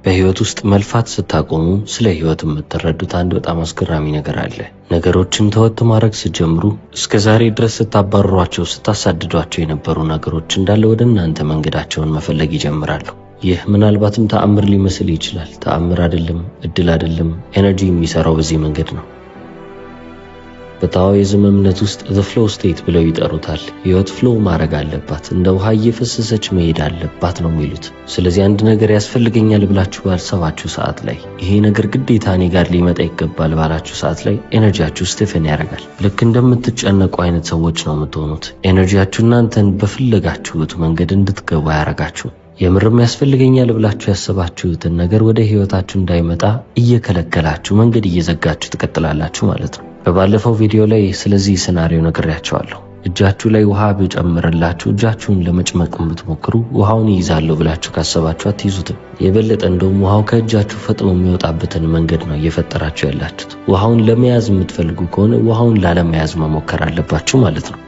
በህይወት ውስጥ መልፋት ስታቆሙ ስለ ህይወት የምትረዱት አንድ በጣም አስገራሚ ነገር አለ። ነገሮችን ተወት ማድረግ ስትጀምሩ እስከ ዛሬ ድረስ ስታባርሯቸው፣ ስታሳድዷቸው የነበሩ ነገሮች እንዳለ ወደ እናንተ መንገዳቸውን መፈለግ ይጀምራሉ። ይህ ምናልባትም ተአምር ሊመስል ይችላል። ተአምር አይደለም፣ እድል አይደለም። Energy የሚሰራው በዚህ መንገድ ነው። በ Taoism እምነት ውስጥ the flow state ብለው ይጠሩታል። ህይወት flow ማድረግ አለባት፣ እንደ ውሃ እየፈሰሰች መሄድ አለባት ነው የሚሉት። ስለዚህ አንድ ነገር ያስፈልገኛል ብላችሁ ባሰባችሁ ሰዓት ላይ፣ ይሄ ነገር ግዴታ እኔ ጋር ሊመጣ ይገባል ባላችሁ ሰዓት ላይ energy ያችሁ stiffen ያደርጋል። ልክ እንደምትጨነቁ አይነት ሰዎች ነው የምትሆኑት። Energy ያችሁ እናንተን በፈለጋችሁት መንገድ እንድትገቡ አያረጋችሁም። የምርም ያስፈልገኛል ብላችሁ ያሰባችሁትን ነገር ወደ ህይወታችሁ እንዳይመጣ እየከለከላችሁ፣ መንገድ እየዘጋችሁ ትቀጥላላችሁ ማለት ነው። በባለፈው ቪዲዮ ላይ ስለዚህ scenario ነግሬያችኋለሁ። እጃችሁ ላይ ውሃ ብጨምርላችሁ እጃችሁን ለመጭመቅ ብትሞክሩ ውሃውን ይይዛለሁ ብላችሁ ካሰባችሁ አትይዙትም። የበለጠ እንደውም ውሃው ከእጃችሁ ፈጥኖ የሚወጣበትን መንገድ ነው እየፈጠራችሁ ያላችሁት። ውሃውን ለመያዝ የምትፈልጉ ከሆነ ውሃውን ላለመያዝ መሞከር አለባችሁ ማለት ነው።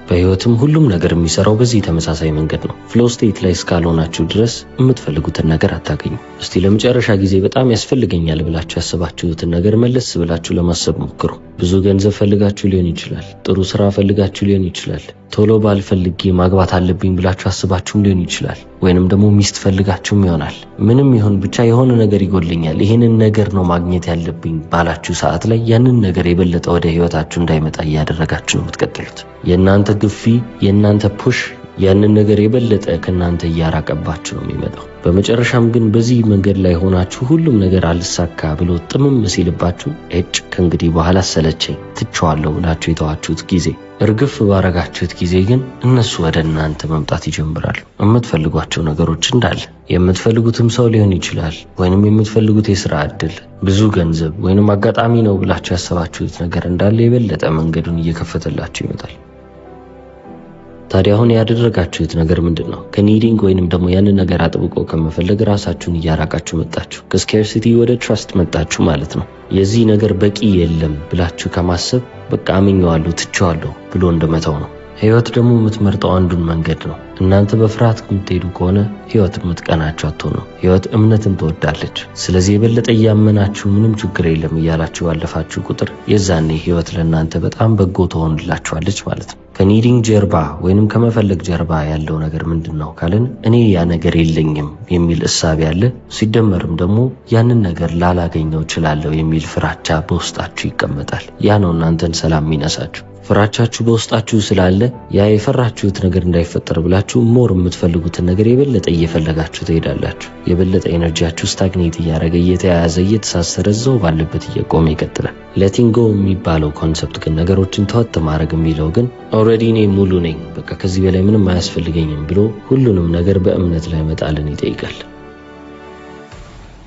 በህይወትም ሁሉም ነገር የሚሰራው በዚህ ተመሳሳይ መንገድ ነው። Flow state ላይ እስካልሆናችሁ ድረስ የምትፈልጉትን ነገር አታገኙ። እስቲ ለመጨረሻ ጊዜ በጣም ያስፈልገኛል ብላችሁ ያሰባችሁትን ነገር መለስ ብላችሁ ለማሰብ ሞክሩ። ብዙ ገንዘብ ፈልጋችሁ ሊሆን ይችላል። ጥሩ ስራ ፈልጋችሁ ሊሆን ይችላል። ቶሎ ባል ፈልጌ ማግባት አለብኝ ብላችሁ አስባችሁም ሊሆን ይችላል። ወይንም ደግሞ ሚስት ፈልጋችሁም ይሆናል። ምንም ይሁን ብቻ የሆነ ነገር ይጎድለኛል፣ ይህንን ነገር ነው ማግኘት ያለብኝ ባላችሁ ሰዓት ላይ ያንን ነገር የበለጠ ወደ ህይወታችሁ እንዳይመጣ እያደረጋችሁ ነው የምትቀጥሉት። የእናንተ ግፊ፣ የእናንተ push ያንን ነገር የበለጠ ከእናንተ እያራቀባችሁ ነው የሚመጣው። በመጨረሻም ግን በዚህ መንገድ ላይ ሆናችሁ ሁሉም ነገር አልሳካ ብሎ ጥምም ሲልባችሁ እጭ ከእንግዲህ በኋላ ሰለቸኝ፣ ትቼዋለሁ ብላችሁ የተዋችሁት ጊዜ፣ እርግፍ ባረጋችሁት ጊዜ ግን እነሱ ወደ እናንተ መምጣት ይጀምራሉ። የምትፈልጓቸው ነገሮች እንዳለ፣ የምትፈልጉትም ሰው ሊሆን ይችላል፣ ወይንም የምትፈልጉት የስራ እድል፣ ብዙ ገንዘብ ወይንም አጋጣሚ ነው ብላችሁ ያሰባችሁት ነገር እንዳለ የበለጠ መንገዱን እየከፈተላችሁ ይመጣል። ታዲያ አሁን ያደረጋችሁት ነገር ምንድን ነው? ከ needing ወይንም ደግሞ ያንን ነገር አጥብቆ ከመፈለግ ራሳችሁን እያራቃችሁ መጣችሁ። ከ scarcity ወደ trust መጣችሁ ማለት ነው። የዚህ ነገር በቂ የለም ብላችሁ ከማሰብ በቃ አምኜዋለሁ፣ ትቼዋለሁ ብሎ እንደመተው ነው። ህይወት ደግሞ የምትመርጠው አንዱን መንገድ ነው። እናንተ በፍርሃት የምትሄዱ ከሆነ ህይወት የምትቀናችሁ አትሆኑም። ህይወት እምነትን ትወዳለች። ስለዚህ የበለጠ እያመናችሁ፣ ምንም ችግር የለም እያላችሁ ባለፋችሁ ቁጥር የዛኔ ህይወት ለእናንተ በጣም በጎ ትሆንላችኋለች ማለት ነው። ከ needing ጀርባ ወይንም ከመፈለግ ጀርባ ያለው ነገር ምንድን ነው ካልን እኔ ያ ነገር የለኝም የሚል እሳቤ አለ። ሲደመርም ደግሞ ያንን ነገር ላላገኘው እችላለሁ የሚል ፍራቻ በውስጣችሁ ይቀመጣል። ያ ነው እናንተን ሰላም የሚነሳችሁ። ፍራቻችሁ በውስጣችሁ ስላለ ያ የፈራችሁት ነገር እንዳይፈጠር ብላችሁ more የምትፈልጉትን ነገር የበለጠ እየፈለጋችሁ ትሄዳላችሁ። የበለጠ energy ያችሁ stagnate እያደረገ፣ እየተያያዘ፣ እየተሳሰረ እዛው ባለበት እየቆመ ይቀጥላል። Letting go የሚባለው concept ግን፣ ነገሮችን ተወት ማድረግ የሚለው ግን already እኔ ሙሉ ነኝ፣ በቃ ከዚህ በላይ ምንም አያስፈልገኝም ብሎ ሁሉንም ነገር በእምነት ላይ መጣልን ይጠይቃል።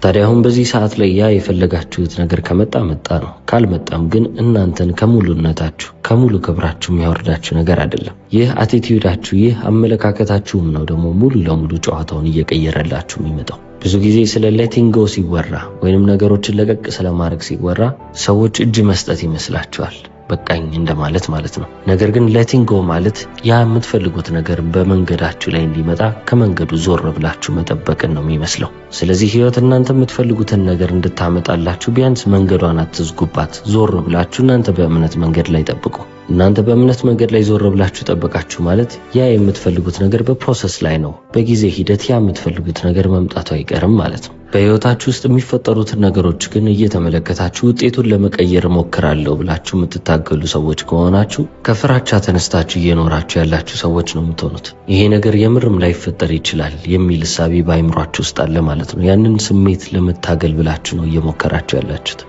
ታዲያ አሁን በዚህ ሰዓት ላይ ያ የፈለጋችሁት ነገር ከመጣ መጣ ነው። ካልመጣም ግን እናንተን ከሙሉነታችሁ፣ ከሙሉ ክብራችሁ የሚያወርዳችሁ ነገር አይደለም። ይህ attitude ኣችሁ፣ ይህ አመለካከታችሁም ነው ደግሞ ሙሉ ለሙሉ ጨዋታውን እየቀየረላችሁ የሚመጣው። ብዙ ጊዜ ስለ letting go ሲወራ ወይንም ነገሮችን ለቀቅ ስለማድረግ ሲወራ ሰዎች እጅ መስጠት ይመስላቸዋል። በቃኝ እንደማለት ማለት ነው። ነገር ግን letting go ማለት ያ የምትፈልጉት ነገር በመንገዳችሁ ላይ እንዲመጣ ከመንገዱ ዞር ብላችሁ መጠበቅን ነው የሚመስለው። ስለዚህ ህይወት እናንተ የምትፈልጉትን ነገር እንድታመጣላችሁ ቢያንስ መንገዷን አትዝጉባት። ዞር ብላችሁ እናንተ በእምነት መንገድ ላይ ጠብቁ። እናንተ በእምነት መንገድ ላይ ዞር ብላችሁ ጠበቃችሁ ማለት ያ የምትፈልጉት ነገር በ process ላይ ነው። በጊዜ ሂደት ያ የምትፈልጉት ነገር መምጣቱ አይቀርም ማለት ነው። በህይወታችሁ ውስጥ የሚፈጠሩትን ነገሮች ግን እየተመለከታችሁ ውጤቱን ለመቀየር እሞክራለሁ ብላችሁ የምትታገሉ ሰዎች ከሆናችሁ ከፍራቻ ተነስታችሁ እየኖራችሁ ያላችሁ ሰዎች ነው የምትሆኑት። ይሄ ነገር የምርም ላይፈጠር ይችላል የሚል እሳቤ በአይምሯችሁ ውስጥ አለ ማለት ነው። ያንን ስሜት ለመታገል ብላችሁ ነው እየሞከራችሁ ያላችሁት።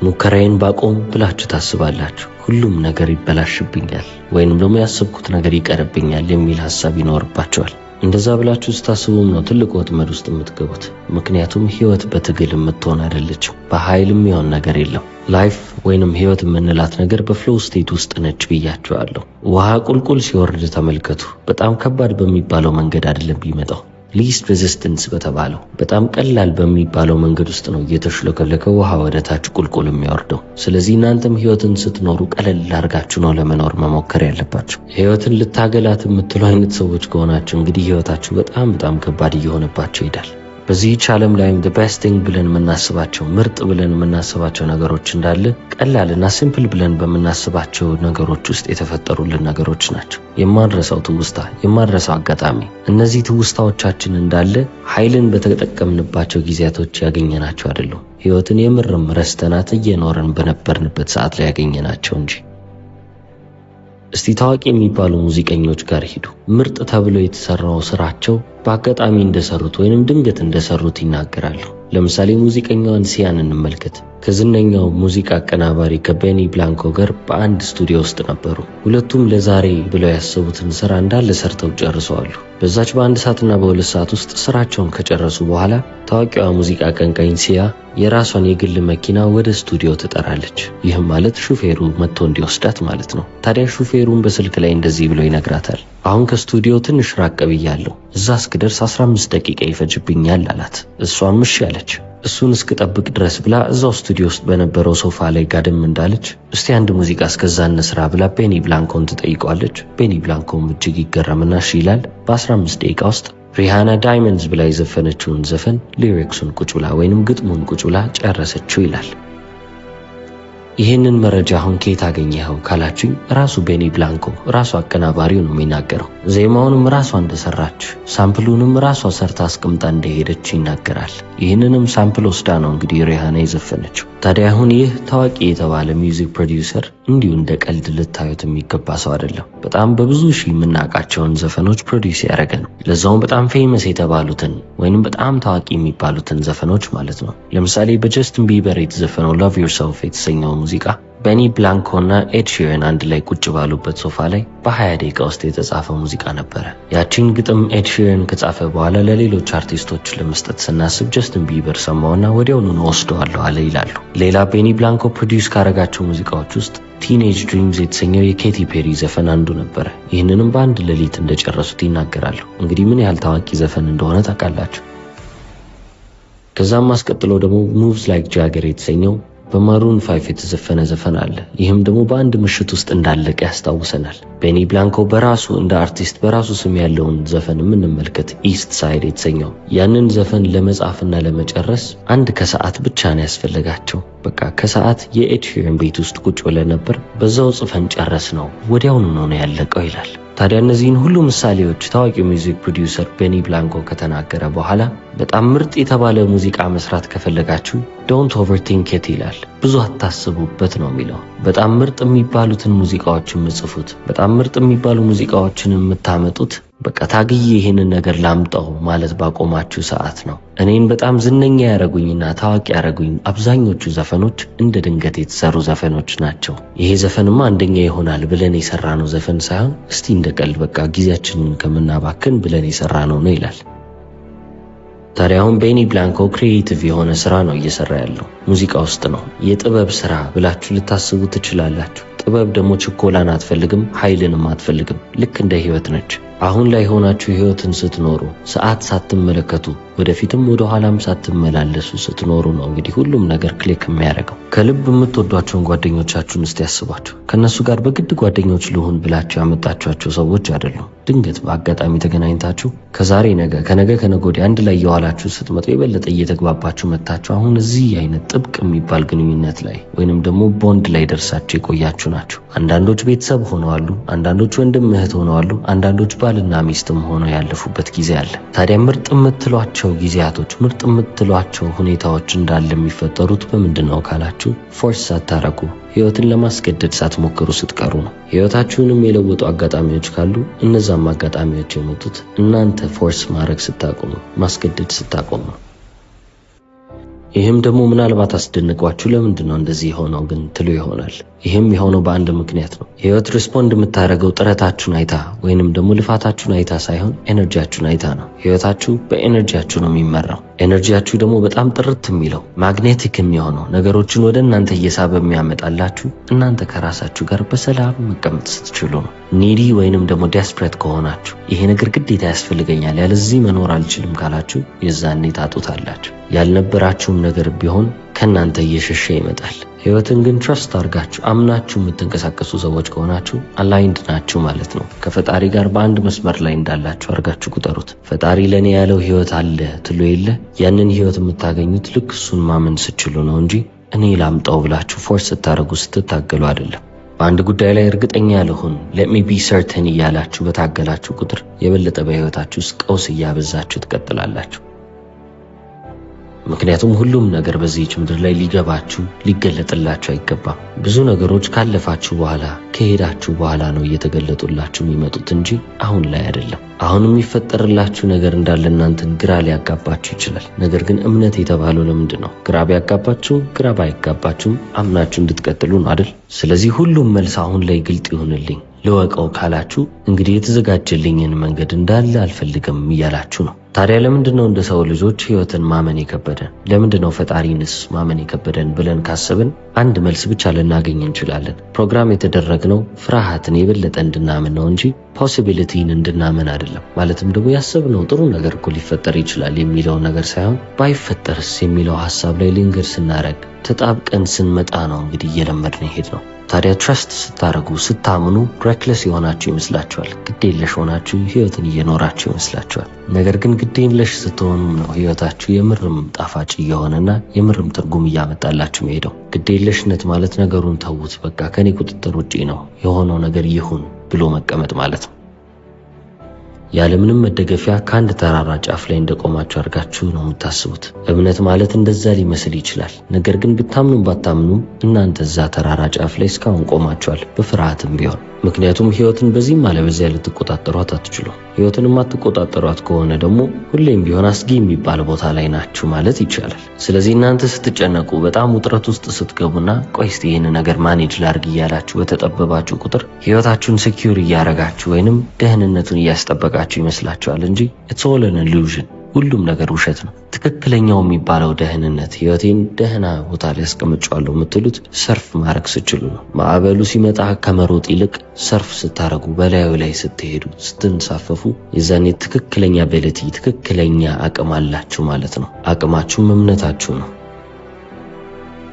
ሙከራዬን ባቆም ብላችሁ ታስባላችሁ። ሁሉም ነገር ይበላሽብኛል ወይንም ደግሞ ያሰብኩት ነገር ይቀርብኛል የሚል ሀሳብ ይኖርባችኋል። እንደዛ ብላችሁ ስታስቡም ነው ትልቅ ወጥመድ ውስጥ የምትገቡት። ምክንያቱም ህይወት በትግል የምትሆን አይደለችም። በኃይልም የሚሆን ነገር የለም። Life ወይንም ህይወት የምንላት ነገር በ flow state ውስጥ ነች ብያችኋለሁ። ውሃ ቁልቁል ሲወርድ ተመልከቱ። በጣም ከባድ በሚባለው መንገድ አይደለም የሚመጣው። Least resistance በተባለው በጣም ቀላል በሚባለው መንገድ ውስጥ ነው እየተሽለከለከ ውሃ ወደ ታች ቁልቁል የሚወርደው። ስለዚህ እናንተም ህይወትን ስትኖሩ ቀለል አድርጋችሁ ነው ለመኖር መሞከር ያለባችሁ። ህይወትን ልታገላት የምትሉ አይነት ሰዎች ከሆናችሁ እንግዲህ ህይወታችሁ በጣም በጣም ከባድ እየሆነባችሁ ይሄዳል። በዚህች ዓለም ላይም the best thing ብለን የምናስባቸው፣ ምርጥ ብለን የምናስባቸው ነገሮች እንዳለ ቀላልና simple ብለን በምናስባቸው ነገሮች ውስጥ የተፈጠሩልን ነገሮች ናቸው። የማንረሳው ትውስታ፣ የማንረሳው አጋጣሚ፣ እነዚህ ትውስታዎቻችን እንዳለ ኃይልን በተጠቀምንባቸው ጊዜያቶች ያገኘናቸው አይደሉም። ህይወትን የምርም ረስተናት እየኖርን በነበርንበት ሰዓት ላይ ያገኘናቸው እንጂ። እስቲ ታዋቂ የሚባሉ ሙዚቀኞች ጋር ሂዱ። ምርጥ ተብሎ የተሰራው ስራቸው በአጋጣሚ እንደሰሩት ወይንም ድንገት እንደሰሩት ይናገራሉ። ለምሳሌ ሙዚቀኛዋን ሲያን እንመልከት። ከዝነኛው ሙዚቃ አቀናባሪ ከቤኒ ብላንኮ ጋር በአንድ ስቱዲዮ ውስጥ ነበሩ። ሁለቱም ለዛሬ ብለው ያሰቡትን ስራ እንዳለ ሰርተው ጨርሰዋል። በዛች በ1 ሰዓትና በ2 ሰዓት ውስጥ ስራቸውን ከጨረሱ በኋላ ታዋቂዋ ሙዚቃ አቀንቃኝ ሲያ የራሷን የግል መኪና ወደ ስቱዲዮ ትጠራለች። ይህም ማለት ሹፌሩ መጥቶ እንዲወስዳት ማለት ነው። ታዲያ ሹፌሩን በስልክ ላይ እንደዚህ ብሎ ይነግራታል። "አሁን ከስቱዲዮ ትንሽ ራቅ ብያለሁ። እዛ እስክደርስ 15 ደቂቃ ይፈጅብኛል" አላት። እሷም እሺ አለች። እሱን እስክጠብቅ ድረስ ብላ እዛው ስቱዲዮ ውስጥ በነበረው ሶፋ ላይ ጋደም እንዳለች "እስቲ አንድ ሙዚቃ እስከዛ እንስራ" ብላ ቤኒ ብላንኮን ትጠይቀዋለች። ቤኒ ብላንኮም እጅግ ይገረምና እሺ ይላል። በ15 ደቂቃ ውስጥ ሪሃና "Diamonds" ብላ የዘፈነችውን ዘፈን lyrics ኡን ቁጭ ብላ ወይንም ግጥሙን ቁጭ ብላ ጨረሰችው ይላል። ይህንን መረጃ አሁን ከየት አገኘኸው ካላችሁኝ፣ ራሱ ቤኒ ብላንኮ፣ ራሱ አቀናባሪው ነው የሚናገረው። ዜማውንም ራሷ እንደሰራች፣ sample ኡንም ራሷ ሰርታ አስቀምጣ እንደሄደች ይናገራል። ይህንንም sample ወስዳ ነው እንግዲህ ሪሃና የዘፈነችው። ታዲያ አሁን ይህ ታዋቂ የተባለ music producer እንዲሁ እንደ ቀልድ ልታዩት የሚገባ ሰው አይደለም። በጣም በብዙ ሺህ የምናውቃቸውን ዘፈኖች produce ያደረገ ነው። ለዛውም በጣም famous የተባሉትን ወይንም በጣም ታዋቂ የሚባሉትን ዘፈኖች ማለት ነው። ለምሳሌ በጀስትን ቢበር የተዘፈነው "Love Yourself" የተሰኘው ሙዚቃ ቤኒ ብላንኮ እና ኤድ ሺረን አንድ ላይ ቁጭ ባሉበት ሶፋ ላይ በ20 ደቂቃ ውስጥ የተጻፈ ሙዚቃ ነበረ። ያቺን ግጥም ኤድ ሺረን ከጻፈ በኋላ ለሌሎች አርቲስቶች ለመስጠት ስናስብ ጀስትን ቢበር ሰማውና ወዲያውኑ ወስደዋለሁ አለ ይላሉ። ሌላ ቤኒ ብላንኮ produce ካረጋቸው ሙዚቃዎች ውስጥ "Teenage Dreams" የተሰኘው የኬቲ ፔሪ ዘፈን አንዱ ነበረ። ይህንንም በአንድ ሌሊት እንደጨረሱት ይናገራሉ። እንግዲህ ምን ያህል ታዋቂ ዘፈን እንደሆነ ታውቃላችሁ። ከዛም አስቀጥሎ ደግሞ "Moves Like Jagger" የተሰኘው በማሩን 5 የተዘፈነ ዘፈን አለ። ይህም ደግሞ በአንድ ምሽት ውስጥ እንዳለቀ ያስታውሰናል። ቤኒ ብላንኮ በራሱ እንደ አርቲስት በራሱ ስም ያለውን ዘፈን የምንመልከት "East Side" የተሰኘው፣ ያንን ዘፈን ለመጻፍና ለመጨረስ አንድ ከሰዓት ብቻ ነው ያስፈለጋቸው። በቃ ከሰዓት የኤድ ሺረን ቤት ውስጥ ቁጭ ብለን ነበር፣ በዛው ጽፈን ጨረስነው፣ ወዲያውኑ ነው ያለቀው ይላል። ታዲያ እነዚህን ሁሉ ምሳሌዎች ታዋቂው music producer ቤኒ ብላንኮ ከተናገረ በኋላ በጣም ምርጥ የተባለ ሙዚቃ መስራት ከፈለጋችሁ "don't overthink it" ይላል። ብዙ አታስቡበት ነው የሚለው። በጣም ምርጥ የሚባሉትን ሙዚቃዎች የምትጽፉት፣ በጣም ምርጥ የሚባሉ ሙዚቃዎችን የምታመጡት በቃ ታግዬ ይህንን ነገር ላምጣው ማለት ባቆማችሁ ሰዓት ነው። እኔን በጣም ዝነኛ ያረጉኝና ታዋቂ ያረጉኝ አብዛኞቹ ዘፈኖች እንደ ድንገት የተሰሩ ዘፈኖች ናቸው። ይሄ ዘፈንማ አንደኛ ይሆናል ብለን የሰራነው ዘፈን ሳይሆን እስቲ እንደ ቀልድ በቃ ጊዜያችንን ከምናባክን ብለን የሰራነው ነው ይላል። ታዲያ አሁን ቤኒ ብላንኮ creative የሆነ ስራ ነው እየሰራ ያለው፣ ሙዚቃ ውስጥ ነው። የጥበብ ስራ ብላችሁ ልታስቡ ትችላላችሁ። ጥበብ ደግሞ ችኮላን አትፈልግም፣ ኃይልንም አትፈልግም። ልክ እንደ ህይወት ነች። አሁን ላይ ሆናችሁ ህይወትን ስትኖሩ፣ ሰዓት ሳትመለከቱ፣ ወደፊትም ወደ ኋላም ሳትመላለሱ ስትኖሩ ነው እንግዲህ ሁሉም ነገር click የሚያደርገው። ከልብ የምትወዷቸውን ጓደኞቻችሁን እስቲ ያስቧቸው። ከእነሱ ጋር በግድ ጓደኞች ልሁን ብላችሁ ያመጣችኋቸው ሰዎች አይደሉም። ድንገት በአጋጣሚ ተገናኝታችሁ ከዛሬ ነገ፣ ከነገ ከነገ ወዲያ አንድ ላይ እየዋላችሁ ስትመጡ የበለጠ እየተግባባችሁ መጥታችሁ አሁን እዚህ አይነት ጥብቅ የሚባል ግንኙነት ላይ ወይንም ደግሞ ቦንድ ላይ ደርሳችሁ የቆያችሁ ናችሁ። አንዳንዶች ቤተሰብ ሆነዋሉ፣ አንዳንዶች ወንድም እህት ሆነዋሉ፣ አንዳንዶች ባልና ሚስትም ሆነው ያለፉበት ጊዜ አለ። ታዲያ ምርጥ የምትሏቸው ጊዜያቶች፣ ምርጥ የምትሏቸው ሁኔታዎች እንዳለ የሚፈጠሩት በምንድን ነው ካላችሁ፣ force ሳታረጉ፣ ህይወትን ለማስገደድ ሳትሞክሩ ስትቀሩ ነው። ህይወታችሁንም የለወጡ አጋጣሚዎች ካሉ እነዛም አጋጣሚዎች የመጡት እናንተ force ማድረግ ስታቆሙ፣ ማስገደድ ስታቆሙ ነው። ይህም ደግሞ ምናልባት አስደንቋችሁ ለምንድን ነው እንደዚህ የሆነው ግን ትሉ ይሆናል። ይህም የሆነው በአንድ ምክንያት ነው። ህይወት respond የምታደርገው ጥረታችሁን አይታ ወይንም ደግሞ ልፋታችሁን አይታ ሳይሆን energy ያችሁን አይታ ነው። ህይወታችሁ በ energy ያችሁ ነው የሚመራው። Energy ያችሁ ደግሞ በጣም ጥርት የሚለው፣ magnetic የሚሆነው፣ ነገሮችን ወደ እናንተ እየሳበ የሚያመጣላችሁ እናንተ ከራሳችሁ ጋር በሰላም መቀመጥ ስትችሉ ነው። Needy ወይንም ደግሞ desperate ከሆናችሁ፣ ይሄ ነገር ግዴታ ያስፈልገኛል፣ ያለዚህ መኖር አልችልም ካላችሁ የዛኔ ታጡታላችሁ። ያልነበራችሁም ነገር ቢሆን ከእናንተ እየሸሸ ይመጣል። ህይወትን ግን trust አድርጋችሁ፣ አምናችሁ የምትንቀሳቀሱ ሰዎች ከሆናችሁ aligned ናችሁ ማለት ነው። ከፈጣሪ ጋር በአንድ መስመር ላይ እንዳላችሁ አድርጋችሁ ቁጠሩት። ፈጣሪ ለእኔ ያለው ህይወት አለ ትሎ የለ፣ ያንን ህይወት የምታገኙት ልክ እሱን ማመን ስትችሉ ነው እንጂ እኔ ላምጣው ብላችሁ force ስታደርጉ፣ ስትታገሉ አይደለም። በአንድ ጉዳይ ላይ እርግጠኛ ልሁን፣ let me be certain እያላችሁ በታገላችሁ ቁጥር የበለጠ በህይወታችሁ ውስጥ ቀውስ እያበዛችሁ ትቀጥላላችሁ። ምክንያቱም ሁሉም ነገር በዚህች ምድር ላይ ሊገባችሁ፣ ሊገለጥላችሁ አይገባም። ብዙ ነገሮች ካለፋችሁ በኋላ፣ ከሄዳችሁ በኋላ ነው እየተገለጡላችሁ የሚመጡት እንጂ አሁን ላይ አይደለም። አሁን የሚፈጠርላችሁ ነገር እንዳለ እናንተን ግራ ሊያጋባችሁ ይችላል። ነገር ግን እምነት የተባለው ለምንድን ነው? ግራ ቢያጋባችሁም ግራ ባይጋባችሁም አምናችሁ እንድትቀጥሉ ነው አይደል? ስለዚህ ሁሉም መልስ አሁን ላይ ግልጥ ይሁንልኝ፣ ልወቀው ካላችሁ እንግዲህ የተዘጋጀልኝን መንገድ እንዳለ አልፈልግም እያላችሁ ነው። ታዲያ ለምንድን ነው እንደ ሰው ልጆች ህይወትን ማመን የከበደን? ለምንድን ነው ፈጣሪንስ ማመን የከበደን ብለን ካሰብን አንድ መልስ ብቻ ልናገኝ እንችላለን። ፕሮግራም የተደረግነው ፍርሃትን የበለጠ እንድናምን ነው እንጂ possibility ን እንድናምን አይደለም። ማለትም ደግሞ ያሰብነው ጥሩ ነገር እኮ ሊፈጠር ይችላል የሚለው ነገር ሳይሆን ባይፈጠርስ የሚለው ሀሳብ ላይ linger ስናረግ፣ ተጣብቀን ስንመጣ ነው እንግዲህ እየለመድን የሄድነው። ታዲያ trust ስታደርጉ፣ ስታምኑ reckless የሆናችሁ ይመስላችኋል። ግዴለሽ ሆናችሁ ህይወትን እየኖራችሁ ይመስላችኋል። ነገር ግን ግዴለሽ ስትሆኑም ነው ህይወታችሁ የምርም ጣፋጭ እየሆነና የምርም ትርጉም እያመጣላችሁ መሄደው። ግዴለሽነት ማለት ነገሩን ተዉት፣ በቃ ከኔ ቁጥጥር ውጪ ነው፣ የሆነው ነገር ይሁን ብሎ መቀመጥ ማለት ነው። ያለምንም መደገፊያ ከአንድ ተራራ ጫፍ ላይ እንደቆማችሁ አድርጋችሁ ነው የምታስቡት። እምነት ማለት እንደዛ ሊመስል ይችላል። ነገር ግን ብታምኑም ባታምኑም እናንተ እዛ ተራራ ጫፍ ላይ እስካሁን ቆማችኋል፣ በፍርሃትም ቢሆን። ምክንያቱም ህይወትን በዚህም አለበዚያ ልትቆጣጠሯት አትችሉም። ህይወትን የማትቆጣጠሯት ከሆነ ደግሞ ሁሌም ቢሆን አስጊ የሚባል ቦታ ላይ ናችሁ ማለት ይቻላል። ስለዚህ እናንተ ስትጨነቁ፣ በጣም ውጥረት ውስጥ ስትገቡና ቆይ እስቲ ይህን ነገር manage ላርግ እያላችሁ በተጠበባችሁ ቁጥር ህይወታችሁን secure እያረጋችሁ ወይንም ደህንነቱን እያስጠበቃችሁ ይመስላችኋል እንጂ it's all an illusion። ሁሉም ነገር ውሸት ነው። ትክክለኛው የሚባለው ደህንነት፣ ህይወቴን ደህና ቦታ ላይ አስቀምጫለሁ የምትሉት surf ማድረግ ስትችሉ ነው። ማዕበሉ ሲመጣ ከመሮጥ ይልቅ surf ስታረጉ፣ በላዩ ላይ ስትሄዱ፣ ስትንሳፈፉ የዛኔ ትክክለኛ ability፣ ትክክለኛ አቅም አላችሁ ማለት ነው። አቅማችሁም እምነታችሁ ነው።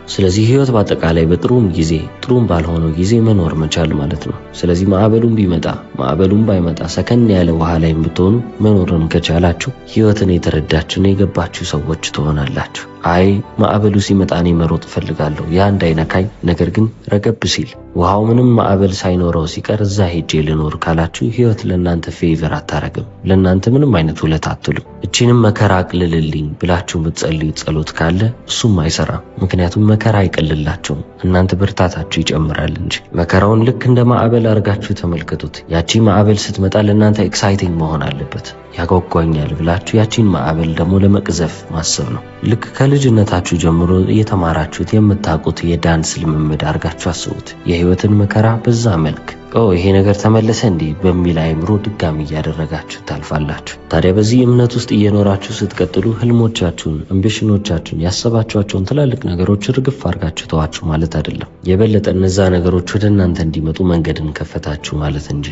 ስለዚህ ህይወት በአጠቃላይ በጥሩም ጊዜ ጥሩም ባልሆነው ጊዜ መኖር መቻል ማለት ነው። ስለዚህ ማዕበሉም ቢመጣ ማዕበሉም ባይመጣ፣ ሰከን ያለ ውሃ ላይ ብትሆኑ መኖርን ከቻላችሁ ህይወትን የተረዳችሁና የገባችሁ ሰዎች ትሆናላችሁ። አይ፣ ማዕበሉ ሲመጣ እኔ መሮጥ እፈልጋለሁ፣ ያ እንዳይነካኝ፣ ነገር ግን ረገብ ሲል ውሃው ምንም ማዕበል ሳይኖረው ሲቀር እዛ ሄጄ ልኖር ካላችሁ ህይወት ለእናንተ favor አታረግም። ለእናንተ ምንም አይነት ውለታ አትውልም። እቺንም መከራ አቅልልልኝ ብላችሁ የምትጸልዩት ጸሎት ካለ እሱም አይሰራም። ምክንያቱም መከራ አይቀልላችሁም፣ እናንተ ብርታታችሁ ይጨምራል እንጂ። መከራውን ልክ እንደ ማዕበል አድርጋችሁ ተመልከቱት። ያቺ ማዕበል ስትመጣ ለእናንተ exciting መሆን አለበት። ያጓጓኛል ብላችሁ ያቺን ማዕበል ደግሞ ለመቅዘፍ ማሰብ ነው። ልክ ከልጅነታችሁ ጀምሮ እየተማራችሁት የምታውቁት የዳንስ ልምምድ አድርጋችሁ አስቡት። የህይወትን መከራ በዛ መልክ ኦ ይሄ ነገር ተመለሰ እንዲህ በሚል አይምሮ ድጋሚ እያደረጋችሁ ታልፋላችሁ። ታዲያ በዚህ እምነት ውስጥ እየኖራችሁ ስትቀጥሉ ህልሞቻችሁን፣ ambition ኦቻችሁን፣ ያሰባችኋቸውን ትላልቅ ነገሮች እርግፍ አድርጋችሁ ተዋችሁ ማለት አይደለም። የበለጠ እነዛ ነገሮች ወደ እናንተ እንዲመጡ መንገድን ከፈታችሁ ማለት እንጂ።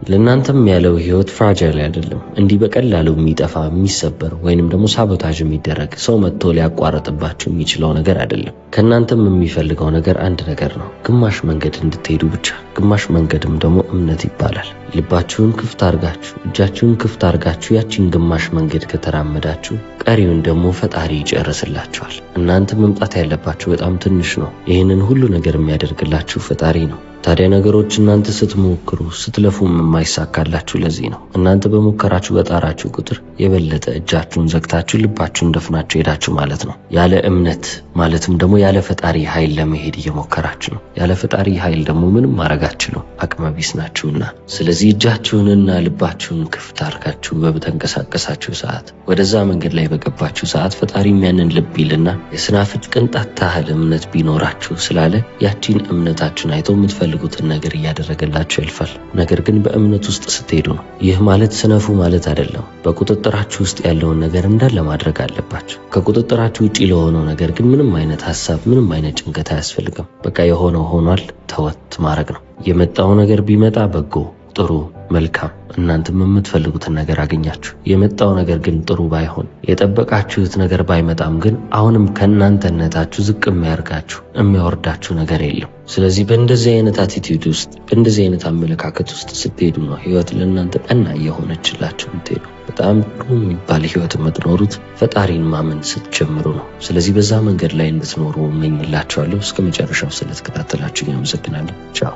ለእናንተም ያለው ህይወት fragile አይደለም። እንዲህ በቀላሉ የሚጠፋ፣ የሚሰበር ወይንም ደግሞ sabotage የሚደረግ፣ ሰው መጥቶ ሊያቋርጥባችሁ የሚችለው ነገር አይደለም። ከእናንተም የሚፈልገው ነገር አንድ ነገር ነው፣ ግማሽ መንገድ እንድትሄዱ ብቻ። ግማሽ መንገድም ደግሞ እምነት ይባላል። ልባችሁን ክፍት አርጋችሁ፣ እጃችሁን ክፍት አርጋችሁ ያቺን ግማሽ መንገድ ከተራመዳችሁ ቀሪውን ደግሞ ፈጣሪ ይጨርስላችኋል። እናንተ መምጣት ያለባችሁ በጣም ትንሽ ነው። ይህንን ሁሉ ነገር የሚያደርግላችሁ ፈጣሪ ነው። ታዲያ ነገሮች እናንተ ስትሞክሩ፣ ስትለፉም የማይሳካላችሁ ለዚህ ነው። እናንተ በሞከራችሁ፣ በጣራችሁ ቁጥር የበለጠ እጃችሁን ዘግታችሁ ልባችሁን ደፍናችሁ ሄዳችሁ ማለት ነው። ያለ እምነት ማለትም ደግሞ ያለ ፈጣሪ ኃይል ለመሄድ እየሞከራችሁ ነው። ያለ ፈጣሪ ኃይል ደግሞ ምንም ማድረግ አትችሉም፣ አቅመ ቢስ ናችሁና። ስለዚህ እጃችሁንና ልባችሁን ክፍት አድርጋችሁ በተንቀሳቀሳችሁ ሰዓት፣ ወደዛ መንገድ ላይ በገባችሁ ሰዓት ፈጣሪም ያንን ልብ ይልና የስናፍጭ ቅንጣት ታህል እምነት ቢኖራችሁ ስላለ ያቺን እምነታችሁን አይቶ የምትፈልጉትን ነገር እያደረገላችሁ ያልፋል። ነገር ግን በእምነት ውስጥ ስትሄዱ ነው። ይህ ማለት ስነፉ ማለት አይደለም። በቁጥጥራችሁ ውስጥ ያለውን ነገር እንዳለ ማድረግ አለባችሁ። ከቁጥጥራችሁ ውጪ ለሆነው ነገር ግን ምንም አይነት ሀሳብ፣ ምንም አይነት ጭንቀት አያስፈልግም። በቃ የሆነው ሆኗል፣ ተወት ማድረግ ነው። የመጣው ነገር ቢመጣ በጎ፣ ጥሩ፣ መልካም፣ እናንተም የምትፈልጉትን ነገር አገኛችሁ። የመጣው ነገር ግን ጥሩ ባይሆን፣ የጠበቃችሁት ነገር ባይመጣም ግን አሁንም ከእናንተነታችሁ ዝቅ የሚያርጋችሁ የሚያወርዳችሁ ነገር የለም። ስለዚህ በእንደዚህ አይነት attitude ውስጥ፣ በእንደዚህ አይነት አመለካከት ውስጥ ስትሄዱ ነው ህይወት ለእናንተ ቀና እየሆነችላችሁ የምትሄዱ። በጣም ጥሩ የሚባል ህይወት የምትኖሩት ፈጣሪን ማመን ስትጀምሩ ነው። ስለዚህ በዛ መንገድ ላይ እንድትኖሩ እመኝላችኋለሁ። እስከ መጨረሻው ስለተከታተላችሁ አመሰግናለሁ። ቻው።